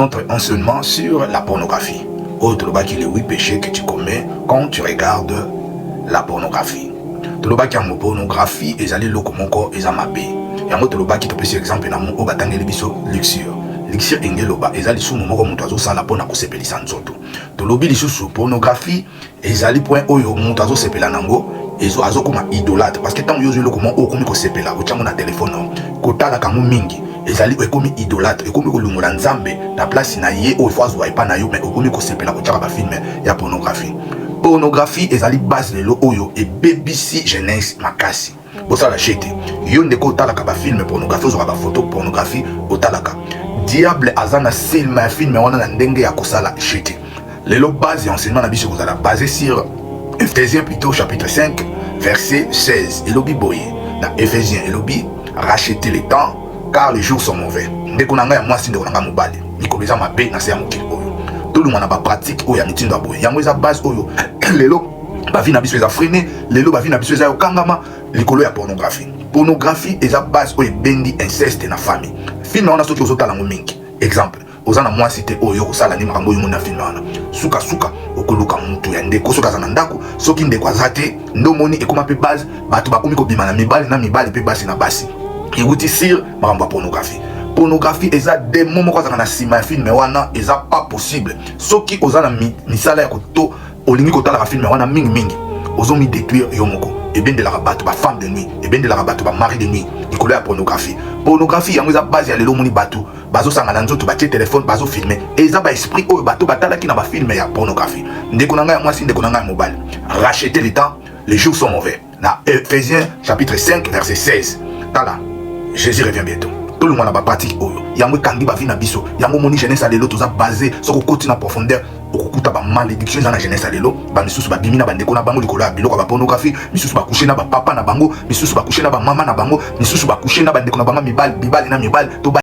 Notre enseignement sur la pornographie. Oyo tolobaki, les huit péchés que tu commets quand tu regardes la pornographie. Tolobaki yango, pornographie ezali eloko moko eza mabe. Yango tolobaki, topesi exemple na mo oyo batangeli biso, luxure. Luxure enge eloba eza lisumu moko moto azosala mpona kosepelisa nzoto. Tolobi lisusu, pornographie ezali point oyo moto azosepela nango, azokoma idolâtre, parce que ntango yo ozwi eloko moko oyo okomi kosepela, otyango na telefone, kotalaka yango mingi, ezali ekomi idolâtre, ekomi kolongola Nzambe na place na ye oyo faut azwa epa na yo, mais okomi kosepela kotiaka bafilm ya pornographie. Pornographie ezali base lelo oyo ebebisi jeunesse makasi. Bosala jete yo ndeko otalaka bafilm pornographie, ozwaka bafoto pornographie otalaka, diable aza na nsima ya film wana na ndenge ya kosala jete. Lelo base ya enseignement na biso ekozala basé sur Éphésiens plutôt, chapitre 5 verset 16. Elobi boye na Éphésiens, elobi: "Rachetez le temps, car les jours sont mauvais." Ndeko na ngai ya mwasi, ndeko na ngai mobali, mikolo eza mabe na se ya mokili oyo. Tolongwa na bapratique oyo ya mitindo ya boye. Yango eza base oyo lelo bavie na biso eza freiné, lelo bavie na biso eza yokangama likolo ya pornographie. Pornographie eza base oyo ebendi inceste na famille. Film wana, soki ozotala yango mingi, exemple, oza na mwasi te oyo kosala nde makambo oyo omoni na film wana, sukasuka okoluka mutu ya ndeko soki aza na ndako. Soki ndeko aza te, nde omoni ekóma mpe base, bato bakomi kobima na mibali na mibali mpe basi na basi. Ewuti sur makambo ya pornographie. Pornographie eza démon moko azalaka na nsima ya film wana. Eza pas possible. Soki oza na misala ya koto, olingi kotalaka film wana mingimingi, ozomidétruire yo moko. Ebendelaka bato bafemme de nuit, ebendelaka bato bamari de nuit likolo ya pornographie. Pornographie yango eza base ya lelo omoni bato bazosanga na nzoto, batie telefone, bazofilme. Eza baesprit oyo bato batalaki na bafilm ya pornographie. Ndeko na ngai ya mwasi, ndeko na ngai ya mobali, rachetez le temps, les jours sont mauvais. Na Éphésiens chapitre 5 verset 16. Tala, Jésus revient bientôt. Tolongwa na bapratique oyo. Yango ekangi bavie na biso. Yango omoni jeunesse ya lelo toza base. Soki okoti na profondeur, okokuta bamalédiction eza na jeunesse ya lelo. Bamisusu babimi na bandeko na bango likolo ya biloko ya bapornographie, misusu bacoucher na bapapa na bango, misusu bacoucher na bamama na bango, misusu bacoucher na bandeko na bango mibali, mibali na mibali to.